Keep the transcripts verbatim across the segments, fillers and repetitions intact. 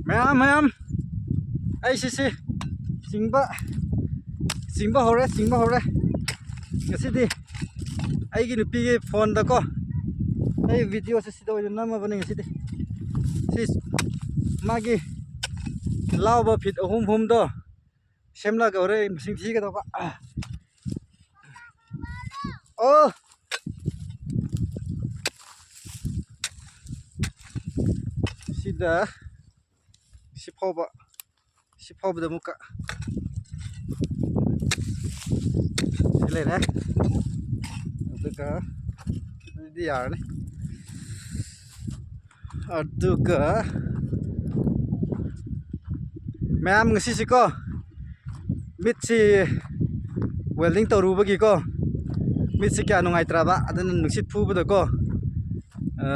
ꯃꯌꯥꯝ ꯃꯌꯥꯝ, ꯑꯩ ꯁꯤꯁꯤ ꯆꯤꯡꯕ ꯆꯤꯡꯕ ꯍꯧꯔꯦ, ꯆꯤꯡꯕ ꯍꯧꯔꯦ꯫ ꯉꯁꯤꯗꯤ ꯑꯩꯒꯤ ꯅꯨꯄꯤꯒꯤ ꯐꯣꯟꯗꯀꯣ, ꯑꯩ ꯚꯤꯗꯤꯑꯣꯁꯦ ꯁꯤꯗ ꯑꯣꯏꯅ ꯅꯝꯃꯕꯅꯦ ꯉꯁꯤꯗꯤ꯫ ꯁꯤ ꯃꯥꯒꯤ ꯂꯥꯎꯕ ꯐꯤꯠ ꯑꯍꯨꯝ ꯑꯍꯨꯝꯗꯣ ꯁꯦꯝꯂꯛꯑꯒ ꯍꯣꯔꯦꯟ ꯃꯁꯤꯡ ꯊꯤꯒꯗꯧꯕ꯫ ꯑꯣ, ꯁꯤꯗ ꯁꯤ ꯐꯥꯎꯕ, ꯁꯤ ꯐꯥꯎꯕꯗ ꯑꯃꯨꯛꯀ ꯁꯤ ꯂꯩꯔꯦ꯫ ꯑꯗꯨꯒ ꯑꯗꯨꯗꯤ ꯌꯥꯔꯅꯤ꯫ ꯑꯗꯨꯒ ꯃꯌꯥꯝ, ꯉꯁꯤꯁꯤꯀꯣ, ꯃꯤꯠꯁꯤ welding ꯇꯧꯔꯨꯕꯒꯤꯀꯣ, ꯃꯤꯠꯁꯤ ꯀꯌꯥ ꯅꯨꯡꯉꯥꯏꯇ꯭ꯔꯕ, ꯑꯗꯨꯅ ꯅꯨꯡꯁꯤꯠ ꯐꯨꯕꯗꯀꯣ, ꯑ,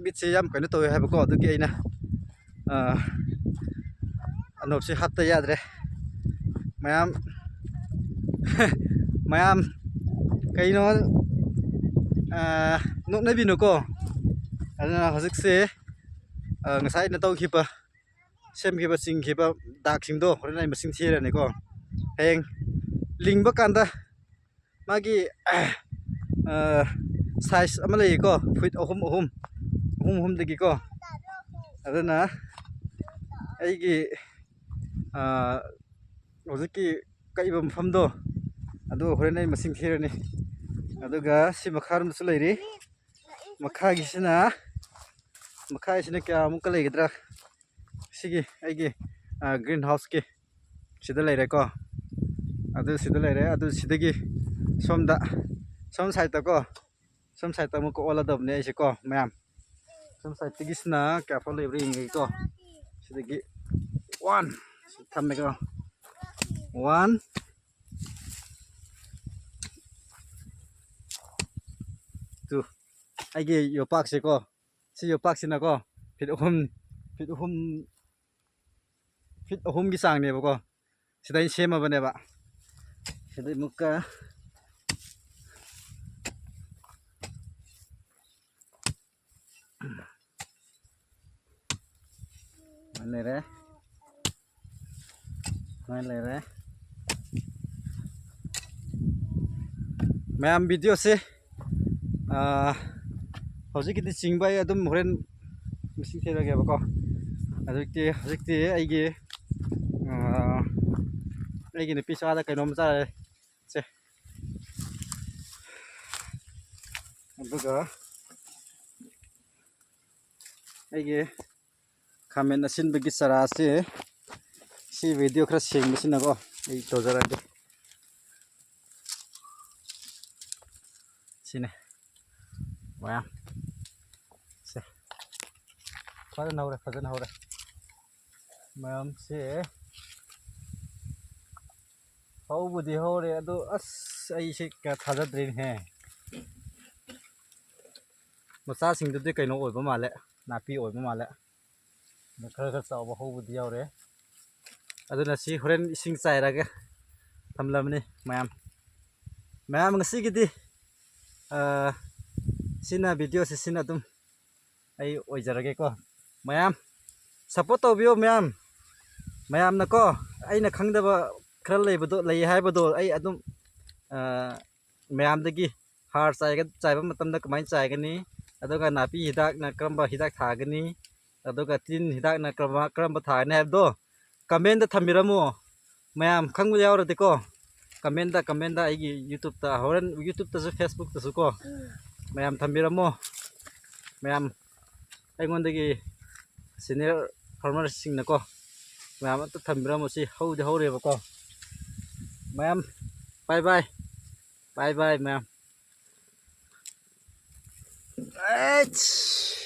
ꯃꯤꯠꯁꯤ ꯌꯥꯝ ꯀꯩꯅꯣ ꯇꯧꯋꯦ ꯍꯥꯏꯕꯀꯣ, ꯑꯗꯨꯒꯤ ꯑꯩꯅ, ꯑ, ꯑꯅꯣꯞꯁꯤ ꯍꯥꯞꯇ ꯌꯥꯗ꯭ꯔꯦ꯫ ꯃꯌꯥꯝ, ꯃꯌꯥꯝ, ꯀꯩꯅꯣ, ꯑ, ꯅꯣꯛꯅꯕꯤꯅꯨꯀꯣ꯫ ꯑꯗꯨꯅ ꯍꯧꯖꯤꯛꯁꯦ, ꯑ, ꯉꯁꯥꯏ ꯑꯩꯅ ꯇꯧꯈꯤꯕ, ꯁꯦꯝꯈꯤꯕ, ꯆꯤꯡꯈꯤꯕ ꯗꯥꯛꯁꯤꯡꯗꯣ ꯍꯣꯔꯦꯟ ꯑꯩ ꯃꯁꯤꯡ ꯊꯤꯔꯅꯤꯀꯣ꯫ ꯍꯌꯦꯡ ꯂꯤꯡꯕ ꯀꯥꯟꯗ ꯃꯥꯒꯤ, ꯑ, size ꯑꯃ ꯂꯩꯌꯦꯀꯣ, ꯐꯤꯠ ꯑꯍꯨꯝ ꯑꯍꯨꯝ, ꯑꯍꯨꯝ ꯑꯍꯨꯝꯗꯒꯤꯀꯣ꯫ ꯑꯗꯨꯅ ꯑꯩꯒꯤ, ꯑ, ꯍꯧꯖꯤꯛꯀꯤ ꯀꯛꯏꯕ ꯃꯐꯝꯗꯣ, ꯑꯗꯨ ꯍꯣꯔꯦꯟ ꯑꯩ ꯃꯁꯤꯡ ꯊꯤꯔꯅꯤ꯫ ꯑꯗꯨꯒ ꯁꯤ ꯃꯈꯥꯔꯣꯝꯗꯁꯨ ꯂꯩꯔꯤ꯫ ꯃꯈꯥꯒꯤꯁꯤꯅ, ꯃꯈꯥꯒꯤꯁꯤꯅ ꯀꯌꯥꯃꯨꯛꯀ ꯂꯩꯒꯗ꯭ꯔꯥ? ꯁꯤꯒꯤ ꯑꯩꯒꯤ, ꯑ, green houseꯀꯤ ꯁꯤꯗ ꯂꯩꯔꯦꯀꯣ꯫ ꯑꯗꯨ ꯁꯤꯗ ꯂꯩꯔꯦ꯫ ꯑꯗꯨ ꯁꯤꯗꯒꯤ ꯁꯣꯝꯗ, ꯁꯣꯝ sideꯇꯀꯣ, ꯁꯣꯝ sideꯇ ꯑꯃꯨꯛꯀ ꯑꯣꯜꯂꯗꯕꯅꯦ ꯑꯩꯁꯦꯀꯣ, ꯃꯌꯥꯝ꯫ ꯁꯣꯝ sideꯇꯒꯤꯁꯤꯅ ꯀꯌꯥ ꯐꯥꯎ ꯂꯩꯕ꯭ꯔꯥ ꯌꯦꯡꯉꯒꯦꯀꯣ꯫ ꯁꯤꯗꯒꯤ one, ꯊꯝꯃꯦꯀꯣ꯫ One, two꯫ ꯑꯩꯒꯤ ꯌꯣꯄꯥꯛꯁꯦꯀꯣ, ꯁꯤ ꯌꯣꯄꯥꯛꯁꯤꯅꯀꯣ, ꯐꯤꯠ ꯑꯍꯨꯝ, ꯐꯤꯠ ꯑꯍꯨꯝ, ꯐꯤꯠ ꯑꯍꯨꯝꯒꯤ ꯆꯥꯡꯅꯦꯕꯀꯣ꯫ ꯁꯤꯗ ꯑꯩꯅ ꯁꯦꯝꯃꯕꯅꯦꯕ꯫ ꯁꯤꯗ ꯑꯃꯨꯛꯀ ꯂꯩꯔꯦ꯫ ꯁꯨꯃꯥꯏꯅ ꯂꯩꯔꯦ꯫ ꯃꯌꯥꯝ, videoꯁꯦ, ꯑꯥ, ꯍꯧꯖꯤꯛꯀꯤꯗꯤ ꯆꯤꯡꯕ ꯑꯩ ꯑꯗꯨꯝ ꯍꯣꯔꯦꯟ ꯃꯁꯤꯡ ꯊꯤꯔꯒꯦꯕꯀꯣ꯫ ꯍꯧꯖꯤꯛꯇꯤ, ꯍꯧꯖꯤꯛꯇꯤ ꯑꯩꯒꯤ, ꯑꯥ, ꯑꯩꯒꯤ ꯅꯨꯄꯤꯁꯨ ꯑꯥꯗ ꯀꯩꯅꯣꯝ ꯆꯥꯔꯦ꯫ ꯁꯦ꯫ ꯑꯗꯨꯒ ꯑꯩꯒꯤ ꯈꯥꯃꯦꯟ ꯑꯁꯤꯟꯕꯒꯤ ꯆꯔꯥꯁꯦ, ꯁꯤ video ꯈꯔ ꯁꯦꯡꯕꯁꯤꯅꯀꯣ, ꯑꯩ ꯇꯧꯖꯔꯛꯑꯒꯦ꯫ ꯁꯤꯅꯦ꯫ ꯃꯌꯥꯝ꯫ ꯁꯦ꯫ ꯐꯖꯅ ꯍꯧꯔꯦ, ꯐꯖꯅ ꯍꯧꯔꯦ꯫ ꯃꯌꯥꯝꯁꯦ ꯍꯧꯕꯗꯤ ꯍꯧꯔꯦ, ꯑꯗꯣ ꯑꯁ, ꯑꯩꯁꯦ ꯀꯌꯥ ꯊꯥꯖꯗ꯭ꯔꯦꯅꯦꯍꯦ꯫ ꯃꯆꯥꯁꯤꯡꯗꯨꯗꯤ ꯀꯩꯅꯣ ꯑꯣꯏꯕ ꯃꯥꯜꯂꯦ, ꯅꯥꯄꯤ ꯑꯣꯏꯕ ꯃꯥꯜꯂꯦ꯫ ꯑꯗꯣ ꯈꯔ ꯈꯔ ꯆꯥꯎꯕ ꯍꯧꯕꯗꯤ ꯌꯥꯎꯔꯦ꯫ ꯑꯗꯨꯅ ꯁꯤ ꯍꯣꯔꯦꯟ ꯏꯁꯤꯡ ꯆꯥꯏꯔꯒ ꯊꯝꯂꯕꯅꯤ ꯃꯌꯥꯝ꯫ ꯃꯌꯥꯝ, ꯉꯁꯤꯒꯤꯗꯤ, ꯑ, ꯁꯤꯅ videoꯁꯤ ꯁꯤꯅ ꯑꯗꯨꯝ ꯑꯩ ꯑꯣꯏꯖꯔꯒꯦꯀꯣ꯫ ꯃꯌꯥꯝ support ꯇꯧꯕꯤꯌꯣ ꯃꯌꯥꯝ꯫ ꯃꯌꯥꯝꯅꯀꯣ, ꯑꯩꯅ ꯈꯪꯗꯕ ꯈꯔ ꯂꯩꯕꯗꯣ, ꯂꯩ ꯍꯥꯏꯕꯗꯣ ꯑꯩ ꯑꯗꯨꯝ, ꯑ, ꯃꯌꯥꯝꯗꯒꯤ ꯍꯥꯔ ꯆꯥꯏꯒ-, ꯆꯥꯏꯕ ꯃꯇꯝꯗ ꯀꯃꯥꯏꯅ ꯆꯥꯏꯒꯅꯤ, ꯑꯗꯨꯒ ꯅꯥꯄꯤ ꯍꯤꯗꯥꯛꯅ ꯀꯔꯝꯕ ꯍꯤꯗꯥꯛ ꯊꯥꯒꯅꯤ, ꯑꯗꯨꯒ ꯇꯤꯟ ꯍꯤꯗꯥꯛꯅ ꯀꯔꯝꯕ, ꯀꯔꯝꯕ ꯊꯥꯒꯅꯤ ꯍꯥꯏꯕꯗꯣ commentꯇ ꯊꯝꯕꯤꯔꯝꯃꯣ꯫ ꯃꯌꯥꯝ ꯈꯪꯕ ꯌꯥꯎꯔꯗꯤꯀꯣ, commentꯇ, commentꯇ ꯑꯩꯒꯤ YouTubeꯇ, ꯍꯣꯔꯦꯟ YouTubeꯇꯁꯨ, Facebookꯇꯁꯨ ꯀꯣ, ꯃꯌꯥꯝ ꯊꯝꯕꯤꯔꯝꯃꯣ꯫ ꯃꯌꯥꯝ, ꯑꯩꯉꯣꯟꯗꯒꯤ senior farmerꯁꯤꯡꯅꯀꯣ, ꯃꯌꯥꯝ ꯑꯝꯇ ꯊꯝꯕꯤꯔꯝꯃꯣ꯫ ꯁꯤ ꯍꯧꯗꯤ ꯍꯧꯔꯦꯕꯀꯣ꯫ ꯃꯌꯥꯝ, bye bye, bye bye ꯃꯌꯥꯝ꯫ ꯑꯩꯁ!